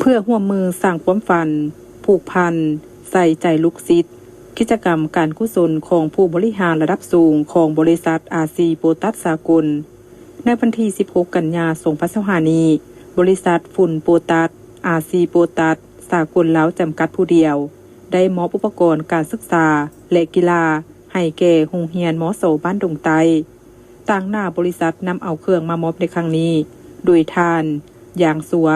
ພື່ອຮ່ວມມືສ້າງຄວາມຝັນ ຜູກພັນ ໃສ່ໃຈລູກສິດ ກິດຈະກຳການກຸສົນຂອງຜູ້ບໍລິຫານລະດັບສູງຂອງບໍລິສັດ ອາຊີ ໂປຕັສ ສາກົນ. ໃນວັນທີສິບຫົກ ກັນຍາ ສອງພັນຊາວຫ້ານີ້, ບໍລິສັດຝຸ່ນໂປຕັສ ອາຊີ ໂປຕັສ ສາກົນລາວ ຈຳກັດຜູ້ດຽວ ໄດ້ມອບອຸປະກອນການສຶກສາ ແລະ ກິລາ ໃຫ້ແກ່ໂຮງຮຽນ ມສ ບ້ານດົງໃຕ້. ຕາງໜ້າບໍລິສັດນຳເອົາເຄື່ອງມາມອບໃນຄັ້ງນີ້ ໂດຍທ່ານ ຢາງ ສັວ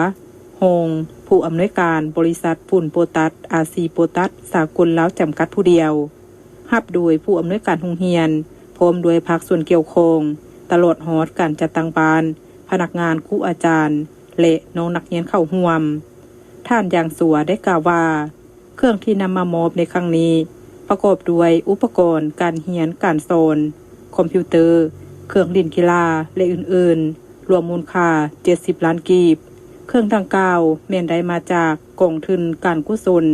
ຮອງຜູ້ອຳນວຍການບໍລິສັດຝຸ່ນໂປຕັສ ອາຊີ ໂປຕັສ ສາກົນລາວ ຈຳກັດຜູ້ດຽວ, ຮັບໂດຍຜູ້ອຳນວຍການໂຮງຮຽນ ພ້ອມດ້ວຍພາກສ່ວນກ່ຽວຂ້ອງ ຕະຫຼອດຮອດການຈັດຕັ້ງບ້ານ, ພະນັກງານ, ຄູອາຈານ ແລະ ນ້ອງນັກຮຽນເຂົ້າຮ່ວມ. ທ່ານ ຢາງ ສັວ ໄດ້ກ່າວວ່າ ເຄື່ອງທີ່ນຳມາມອບໃນຄັ້ງນີ້ ປະກອບດ້ວຍອຸປະກອນການຮຽນການສອນ, ຄອມພິວເຕີ, ເຄື່ອງຫຼິ້ນກິລາ ແລະ ອື່ນໆ ລວມມູນຄ່າ ເຈັດສິບລ້ານກີບ. ເຄື່ອງດັ່ງກ່າວແມ່ນໄດ້ມາຈາກກອງທຶນການກຸສົນ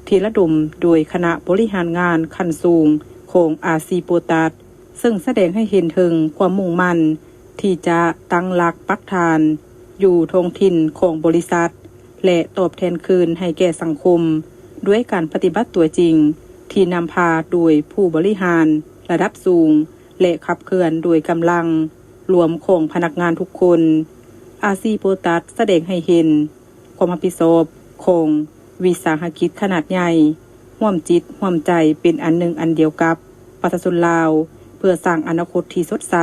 ທີ່ລະດົມໂດຍຄະນະບໍລິຫານງານຂັ້ນສູງຂອງ ອາຊີ ໂປຕັສ ເຊິ່ງສະແດງໃຫ້ເຫັນເຖິງຄວາມມຸ່ງໝັ້ນທີ່ຈະຕັ້ງຫຼັກປັກຖານຢູ່ທ້ອງຖິ່ນຂອງບໍລິສັດ ແລະ ຕອບແທນຄືນໃຫ້ແກ່ສັງຄົມ ດ້ວຍການປະຕິບັດຕົວຈິງ ທີ່ນຳພາໂດຍຜູ້ບໍລິຫານລະດັບສູງ ແລະ ຂັບເຄື່ອນໂດຍກຳລັງລວມຂອງພະນັກງານທຸກຄົນ. ອາຊີ ໂປຕັສ ສະແດງໃຫ້ເຫັນຄວາມຮັບຜິດຊອບຂອງວິສາຫະກິດຂະໜາດໃຫຍ່ ຮ່ວມຈິດຮ່ວມໃຈເປັນອັນໜຶ່ງອັນດຽວກັບປະຊາຊົນລາວ ເພື່ອສ້າງອະນາຄົດທີ່ສົດໃສ.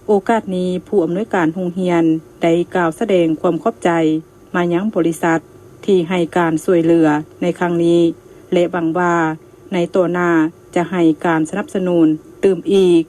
ໂອກາດນີ້, ຜູ້ອຳນວຍການໂຮງຮຽນໄດ້ກ່າວສະແດງຄວາມຂອບໃຈມາຍັງບໍລິສັດທີ່ໃຫ້ການຊ່ວຍເຫຼືອໃນຄັ້ງນີ້ ແລະ ຫວັງວ່າໃນຕໍ່ໜ້າຈະໃຫ້ການສະໜັບສະໜູນຕື່ມອີກ.